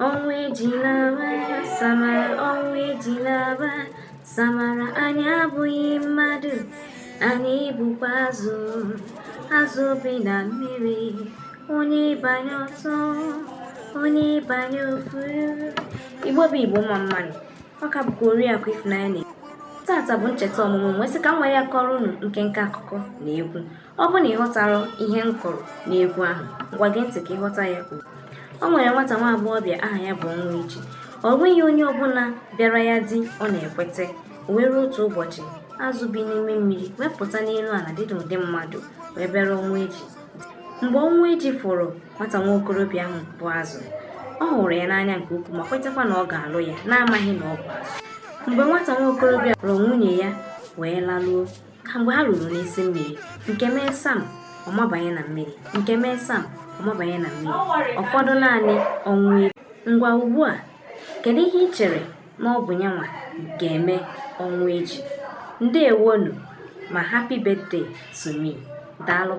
Ọnwa ejilaba, Samara, ọnwa ejilaba, Samara. Anyị abụghị mmadụ, anyị bụkwa azụ, azụ bi na mmiri. Onye banye ọtọ, onye banye ofuru. Igbo bụ Igbo, mma mma nụ. Ọ ka bụkwa Oriakụ Ifunanya na tata bụ ncheta ọmụmụ m, wee sị ka m were ya kọrọ unu nkenke akụkọ na egwu. Ọ bụ na ị ghọtara ihe m kọrọ n'egwu ahụ, ngwa gee ntị ka ị ghọta ya. O nwere nwata nwa agbọghọbịa aha ya bụ Ọnwaeji. Ọ nweghị onye ọbụla bịara ya di ọ na-ekwete. O wee ruo otu ụbọchị, azụ bi n'ime mmiri wee pụta n'elu ala dị n'ụdị mmadụ wee bịara Ọnwaeji. Mgbe Ọnwaeji fụrụ nwata nwa okorobịa ahụ bụ azụ, ọ hụrụ ya n'anya nke ukwuu ma kwetakwa na ọ ga-alụ ya, na-amaghị na ọ bụ azụ. Mgbe nwata nwa okorobịa lụrụ nwunye ya wee laluo, ka mgbe ha ruru n'isi mmiri, nke mee sam, ọ mabanye na mmiri, nke mee sam, ọ mabanye na mmiri, ụfọdụ naanị Ọnwa. Ngwa, ugbu a, kedu ihe ị chere na ọ bụ nyanwa ga-eme Ọnwaeji? Ndewonu ma happy birthday to me. Daalụ.